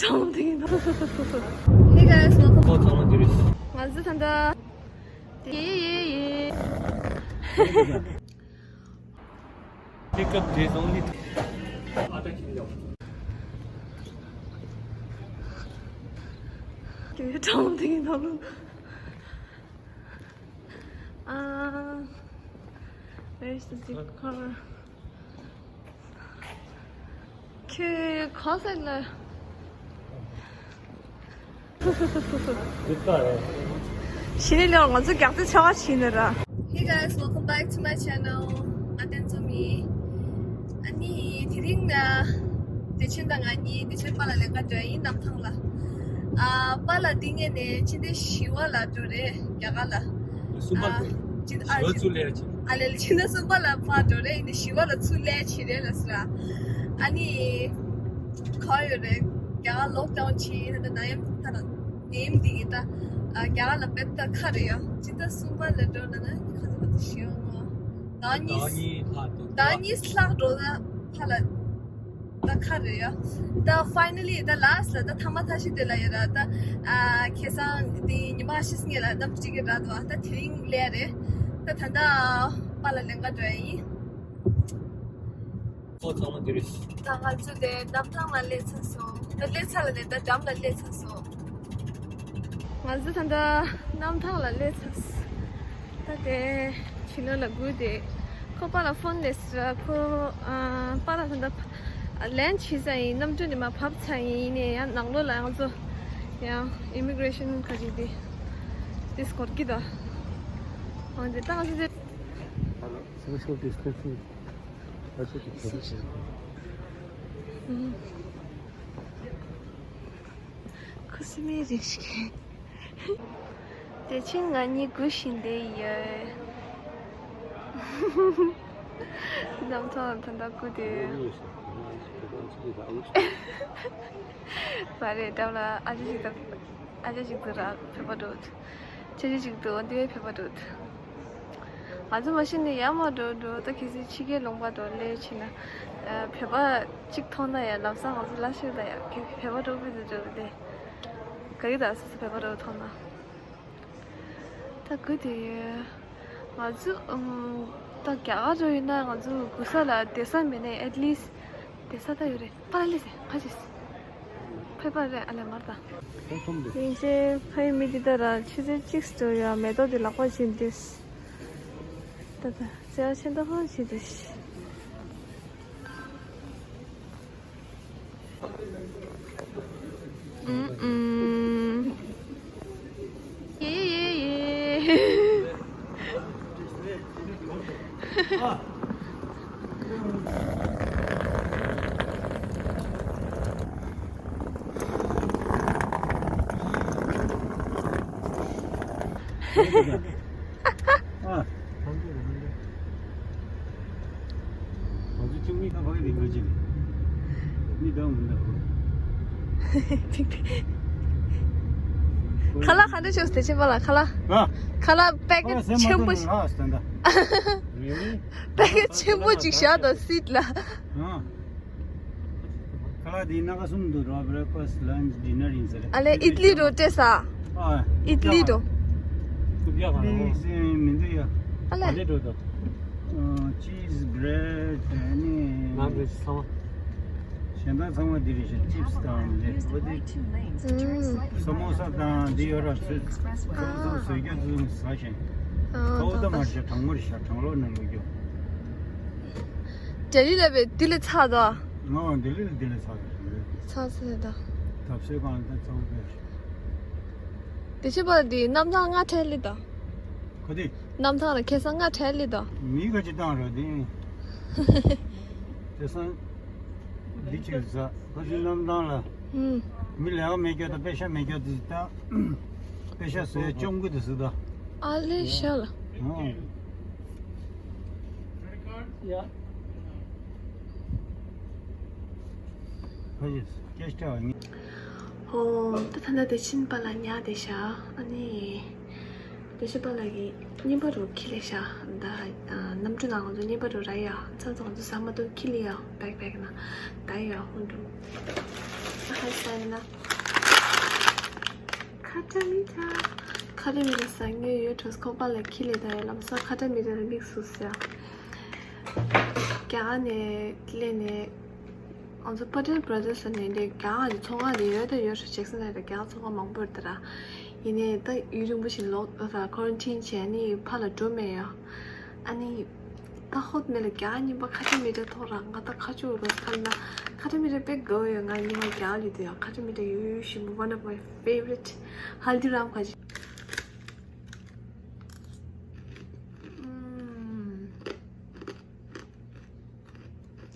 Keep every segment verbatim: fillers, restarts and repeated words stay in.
གྲང་མོ་དེ་ཡིན་ད། Hey guys, welcome. ཁོ་ཚང་མ་དེ་རེད། ང་ཚོ་ད་ལྟ། ཡེ་ཡེ་ཡེ། Pickup days only. དེ་གྲང་མོ་དེ་ཡིན་ད་ལོ། Uh, where's the zip cover? ཁྱོད་ག་ས་ལ། འདི་ལྟ་རེད། ཕྱི་ནས་ལོར་ང་ཚོ་རྒྱག་རྩེ་ཆེ་བ་ཕྱིན་ནས་ར། Hey guys, welcome back to my channel. ང་བསྟན་འཛོམས་ཡིན། ཨ་ནི་དེ་རིང་ན་བདེ་ཆེན་དང་ང་གཉིས་བདེ་ཆེན་པཱ་ལགས་ལེན་ག་འགྲོ་ཡ་ཡིན་གནམ་ཐང་ལ། ཨ་པཱ་ལགས་འདི་ངེད་ནས་ཕྱི་ཟླ་བཞི་པ་ལ་འགྲོ་རེད་རྒྱ་གར་ལ། གསུམ་པ་ཨ་འགྲོ། ཕྱི་ཟླ་ཨ་བཞི་པ་ཚུར་ལེན་ཡ་ཕྱིན། ཨ་ལས་ཕྱི་ཟླ་གསུམ་པ་ལ་ཕར་འགྲོ་རེད། ཡིན་ནའི་བཞི་པ་ལ་ཚུར་ལེན་བྱེད་རེད་ལ་ཟེར། ཨ་ནི་ག་ཡོད་རེད། རྒྱ་གར་ལོག་ཌའོན་བྱས་ད་ལྟ་ནད་ཡམས་ད་ལྟ་ནད་ཡམས་འདི་གི་ད་ཨ་རྒྱ་གར་ལ་དཔེ་ད་ཁ་རེད་ཡ། ཕྱི་ཟླ་གསུམ་པ་ལ་འགྲོ་ན་ན་ཁ་ཚ་ཁ་ཚ་ཞེ་ཡོང་ང་། ཟླ་ཟླ་གཉིས་གཉིས་ལྷག་འགྲོ་ཟླ་གཉིས་ལྷག་འགྲོ་ན་ཕ་ལ་ད་ཁ་རེད་ཡ། ད་ཕའི་ནལ་ལི་ད་ལཱ་སི་ཊི་ལ་ད་ཐ་མ་ཐ་ཤི་དེ་ལ་ཡ་ར་ད་ཨ་ཁེ་སང་དེ་ཉི་མ་ཤི་སྔས་ལ་གནམ་གྲུ་ཊི་ཀེ་ཊི་རག་འདུག་ད་དེ་རིང་ལས་རེད། ད་ད་ད་པཱ་ལགས་ལེན་ག་འགྲོ་ཡ་ཡིན། ཁོ་ཚང་མ་དེ་རེད། ད་ང་ཚོ་དེ་གནམ་ཐང་ལ་སླེབས་ཚར་སོང་། ད་སླེབས་ཚར་ལ་ནས་ད་འགྲམ་ལ་སླེབས་ཚར་སོང་། ང་ཚོ་ད་ལྟ་གནམ་ཐང་ལ་སླེབས་ཚར་སོང་། ད་དེ་ཕྱི་ནང་ལ་སྒུག་དེ་ཁོ་པཱ་ལགས་ཕོན་སླེབས་སོང་། ཁོ་ཨ་པཱ་ལགས་ད་ལྟ་ལེན་བྱས་ཚར་ཡིན། གནམ་གྲུ་ནས་མར་བབས་ཚར་ཡིན། ཡིན་ནའི་ཡང་ནང་ལོགས་ལ་ང་ཚོ་ཡང་ཨི་མི་གྷི་རེ་ཤན་ཁ་ཅིག་དེ་དེ་སྐོར་གྱི་ད་འོན་ཏེ་ད་ང་ཚོ་དེ། Social distancing. ཁུ་སིམ་མེར་རེ་ཞིག་བདེ་ཆེན་ང་གཉིས་སྒུག་བཞིན་བསྡད་ཡོད། གནམ་ཐང་ད་ལྟ་སྒུག་བསྡད་ཡོད། མ་རེད། འགྲམ་ལ་ཨ་ཅག་ཞིག་དང་ཨ་ཅག་ཞིག་ཏུ་རག་བོད་པ་འགྲོ། ཁྱེད་ཅག་ཞིག་ཏུ་འོ་འདི་བོད་པ་འགྲོ། ང་ཚོ་མ་གཞི་ནས་ཡར་མར་འགྲོ་འགྲོ་ད་གལ་སྲིད་ཕྱི་རྒྱལ་ལུང་པ་འགྲོ་སླེབས་ཕྱིན་ན། བོད་པ་གཅིག་མཐོང་ན་ཡང་ལམ་སང་ང་ཚོ་ལ་ཤོད་ད་ཡ་བོད་པ་འགྲོ་བི་ཟེར་འགྲོ་དེ། ག་གི་ད་སོ་སོ་བོད་པ་འགྲོ་མཐོང་ན། ད་གུ་དེ་ཡོད། ང་ཚོ་ཨུམ། ད་རྒྱ་གར་འགྲོ་ཡིན་ན་ང་ཚོ་གུ་ས་ལ་བསྡད་ས་མེད་ནས་at least བསྡད་ས་ད་ཡོད་རེད། པཱ་ལགས་སླེབས་སོང་། ཁ་ཅིག་ཕེབས་པ་རེད། ཨ་ལས་མར་ད། ཡིན་ཚེ་ཕ་ཡི་མི་འདི་ད་ར་ཆུ་ཚོད་གཅིག་སུ་ཡོད། མེ་ཏོག་དེ་ལག་པ་བྱིན་ཏེ། ད་ད་བརྩེ་བ་ཆེན་པོ་ཧོན་བྱེད་དེ། ཨུམ་ཨུམ། ཡེ་ཡེ་ཡེ། ཨ། ང་ཚོ་ཁྱིམ་མི་ཁ་ཕ་གི་ལིང་ག་ཅིག་མི་འདང་མི་འདང་། ཁ་ལག་ག་འདྲ་བྱུང་། བདེ་ཆེན་པཱ་ལགས་ཁ་ལག་ཨ། ཁ་ལག་པེ་ཀེ་ཊི་ཆེན་པོ་ཞིག་ཨ་སྟན་ད། པེ་ཀེ་ཊི་ཆེན་པོ་ཅིག་བཞག་དང་སིད་ལ། ཨ། ཁ་ལག་དེ་སྣ་ཁ་གསུམ་འདུག་རོ། breakfast, lunch, dinner ཡིན་ཟེར། ཨ་ལས་ཨིད་ལི་རོ་སྤྲད་ས། ཨ། ཨིད་ལི་རོ། ཨིད་ལི་ཟེར་མི་འདུག་ཡ། ཨ་ལས། ཨ་ལས་འགྲོ་དོ། cheese, bread ཨ་ནི། ནང་དུ་ཚང་མ། གཞན་དག་ཚང་མ་འདི་རེད་ཤག chips དང་འདི་འོ་དེ། ཨུམ། ས་མོ་ས་དང་འདི་ཡོད་ར་ཚོད། ཚོད་ཚོད་བཟོས་རྒྱུ་ཚོད་ཟ་ཞིང་། ཨ། ཁོ་ད་མ་ཤ་གྲང་མོ་རེད་ཤག་གྲང་ལོག་ནང་ལོག་རྒྱུ། ལྡི་ལི་ལ་བས་ལྡི་ལི་ཚ་དོ། ང་བ་ལྡི་ལི་ལྡི་ལི་ཚ་དོ། ཚ་ཚ་དོ། ཐབ་སེ་གང་ད་ཚ་བོ་བས། དེ་ཕྱི་པ་འདི་གནམ་ཐང་ལྔ་ཁྲལ་ལི་དོ། ག་དེ། གནམ་ཐང་ལ་ཁེ་སང་ལྔ་ཁྲལ་ལི་དོ། མི་ག་ཅི་བཏང་ར་དེ། ཁེ་སང་འདི་ཅིག་ཟ། ཁ་ཅིག་གནམ་ཐང་ལ། ཧུམ། མི་ལས་ཀ་མེད་རྒྱུ་དང་པེ་ཤ་མེད་རྒྱུ་དེ་ད། པེ་ཤ་ཟོས་བཅོམ་གི་དེ་ཟོས་ད། ཨ་ལེ་ཤ་ལ། ཨོ། ཡ། ཧོ། ད་ད་ལྟ་བདེ་ཆེན་པཱ་ལགས་ཉལ་བསྡད་ཤག་ཨ་ནི། བདེ་ཆེན་པཱ་ལགས་ཀྱིས་རྔན་པ་རུ་འཁྱེར་སླེབས་ཤག་ད་གནམ་གྲུ་ནང་ང་ཚོ་རྔན་པ་རུ་རག་ཡ། མཚམས་མཚམས་ང་ཚོ་ཟ་མ་ཐུབ་འཁྱེར་སླེབས་ཡ། བེག་པེག་ནང་ད་ཡ་ཧུན་འགྲོ། ཧ་ས་ཡིན་ན། ཁ་ཏ་མི་ཏ། ཁ་ཏ་མི་ཏ་ཟ་མྱོང་ཡོད་འགྲོ། ཁོག་པ་ལ་ཁྱི་ལས་ད་ཡོད་ལམ་སང་ཁ་ཏ་མི་ཏ་ལ་དམིགས་སུ་ཟེར། རྒྱ་གར་ནས་སླེབས་ནས། ང་ཚོ་Patel Brothers ལ་ནས་འདི་རྒྱ་གར་གྱི་ཚོང་ཁང་དེ་ཡོད་ད་ཡོད་རེད། ཇེག་སན་ཧའེཊ་ལ་རྒྱ་གར་ཚོང་ཁང་མང་པོ་ཡོད་ད་ར། ཡིན་ནའི་ད་ཡུན་རིང་པོ་ཞིག་ལོག་ད་ཀོ་རན་ཊིན་བྱས་ནི་ཕར་ལ་འགྲོ་མེད་ཡ། ཨ་ནི། ད་ཧོད་མེད་ལ་རྒྱ་གར་རྙིང་པ་ཁ་ཏ་མི་ཏ་ཐོག་ར། ང་ད་ཁ་ཆུ་རོ་ཁ་ན་ཁ་ཏ་མི་ཏ་དཔེ་དགའ་བོ་ཡོད། ང་རྙིང་པ་རྒྱ་གར་ལི་དུ་ཡ་ཁ་ཏ་མི་ཏ་ཡོད་ཡོད་ཞིམ་པོ། One of my favorite Haldiram ཁ་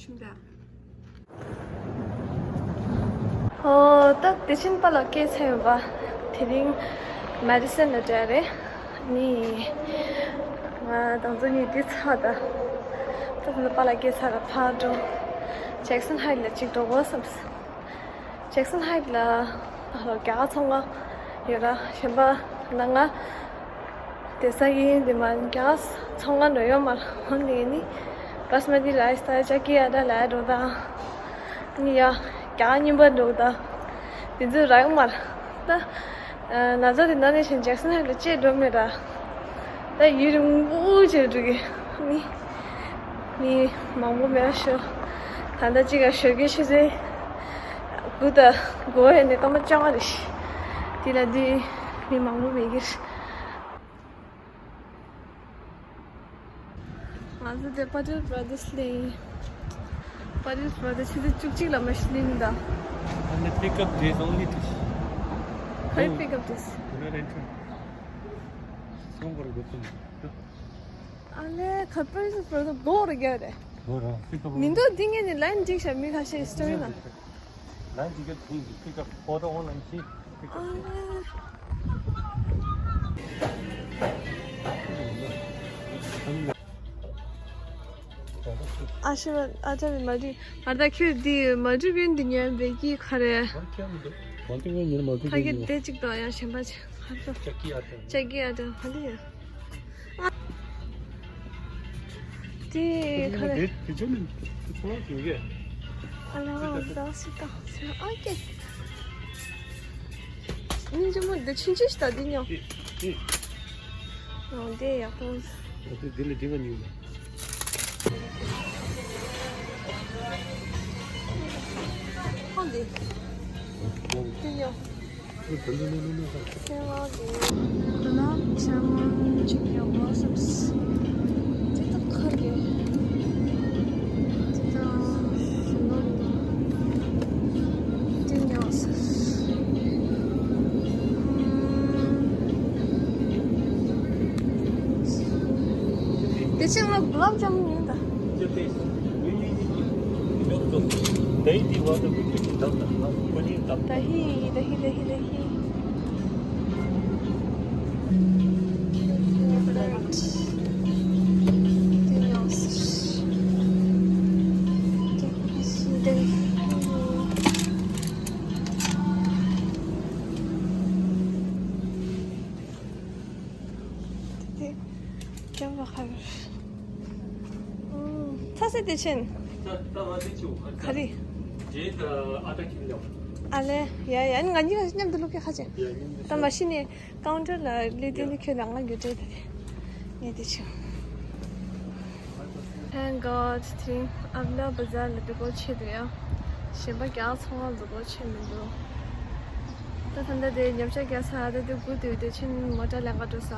ཆུ། ཨོ། ད་དེ་ཕྱིན་པ་ལ་སྐད་ཆ་ཡོད་པ། དེ་རིང་མེ་ཌི་སན་ལ་འགྲོ་རེད། ནི། ང་དང་ཚོ་གཉིས་འདི་ཚ་ད། ད་དེ་ལ་པ་ལ་སྐད་ཆ་ར་ཕར་འགྲོ། ཇེག་སན་ཧའེཊ་ལ་གཅིག་འགྲོ་དགོས་བསམས། ཇེག་སན་ཧའེཊ་ལ་རྒྱ་གར་ཚོང་ཁང་ཡོད་ར། གཞན་པ་ནང་ང་དེ་ས་ཡིན་དེ་མ་རྒྱ་གར་ཚོང་ཁང་འགྲོ་ཡོད་མ་ར། འོན་ཏེ་ནི་བྷ་སི་མ་ཏི་རའི་སི་དང་ཅ་ཀི་ཨ་ཊ་ལ་འགྲོ་དང་། ནི་ཡ་རྒྱ་གར་རྙིང་པ་འགྲོ་དང་། དེ་ཚོ་རག་མ་ར། ད་ན་ཚ་དེ་ན་ནས་བཞིན་ཇེག་སན་ཧའེཊ་ལ་བཅད་འགྲོ་མེད་ར། ད་ཡུན་རིང་པོ་བྱས་འགྲོ་གི་ནི། མི་མང་པོ་མེད་ཤོ། ད་ལྟ་གཅིག་ག་ཞོགས་ཀས་ཆུ་ཚོད་དགུ་དང་དགུ་པ་ཡོད་ནས་སྐར་མ་བཅོ་ལྔ་རེད་ཤི། དེ་ལ་དུས་མི་མང་པོ་མེད་ཀི་རེད། ང་ཚོ་དེ་Patel Brothers ལ་ཡིན། Patel Brothers ཆུ་ཚོད་བཅུ་གཅིག་ལ་མ་ཤི་ལིན་ད། And the pickup days only this. ག་རེ་pickup days? Do not enter. སོང་བར་དགོས་དོན། ཨ་ལེ། ཁ་པར་སུ་པར་དུ་སྒོ་རུ་རྒྱག་རེད། སྒོ་རུ་པིག་ཨབ། མི་འདུག་འདི་ངས་ནི་ལན་འགྲིག་ཤག་མི་ཁ་ཤས་སི་ཊོ་རི་ན། ལན་འགྲིག་གི་འདུག་པིག་ཨབ། ཨོ་ཌར་ཨོན་ལ་ཡིན་ཤི། པིག་ཨབ། ཨ་ལེ། ཨ་ཤི་བ་ཨ་ཅག་མི་མ་འགྲིག་མར་ད་ཁྱོད་འདི་མ་འགྲིག་གི་འདི་ཉན་བེ་གི་ཁ་རེད། མ་འགྲིག་གི་ཉན་མ་འགྲིག་ཕ་གི་གི་ཉན། དེ་གཅིག་དང་ཡང་གཞན་པ་ཅིག་ཧར་ཏོ། ཅ་ཀི་ཨ་ཏོ། ཅ་ཀི་ཨ་ཏོ་ཧ་ལི་ཡ། ཨ། དེ་ཁ་རེད། དེ་ཚོ་ནི་ཚོ་ལ་ཞུ་གི། ཨ་ལ་ཨ་ཟ་སི་ཏང་སི་ཨ་ཀེ། ཨིན་ཇི་མོ་འདི་ཆུན་ཆུན་ཞིག་ད་འདི་ཉོ། ཨོ་འདི་ཡག་པོ། འདི་འདི་ལ་འདི་བ་ཉོ། ཁོང་འདི། འདི་ཉོ། སེ་བ་གི་ལ་ཆ་མ་ཅིག་ཡོད་པ་སེམས། དེ་དག་ཁར་གི་དེ་དག་ཞུ་ནོ་རེད། དེ་ཉོ་ཟེར། དེ་ཕྱིན་ང་གུ་ལབ་ཇམ་ཡིན་ད། ད་ཧི་ད་ཧི་ད་ཧི་ད་ཧི། དེ་རྒྱབ་ལ་ཁ་བར། ཨུམ། ཚ་སེ་དེ་ཆེན། ད་ད་བ་དེ་ཆུ་ཁ་ག་རེ། རྗེས་ད་ཨ་ད་ཁྱིམ་ལ། ཨ་ལེ། ཡ་ཡ། ཨ་ནི་ང་གཉིས་ཀ་མཉམ་དུ་ལུག་གི་ཁ་ཆེན། ཡ་མཉམ་དུ། ད་མ་ཤི་ནས་ཀའུན་ཊར་ལ་ལུས་དེ་ནི་ཁྱོད་ལ་ང་རྒྱུ་འབྲས་ད་རེད། ངས་དེ་ཆུ། Thank God དེ་རིང་ཨབ་ན་བ་ཛར་ལ་འགྲོ་སྒོ་ཆེ་འདུག་ཡ། གཞན་པ་རྒྱ་ཚོང་ཁང་འགྲོ་སྒོ་ཆེ་མི་འདུག་ད་ད་ལྟ་དེ་ཉོ་ཆ་རྒྱག་ས་ད་དུ་སྒུག་སྡོད་དེ་ཕྱིན་མོ་ཊ་ལེན་ག་འགྲོ་ས།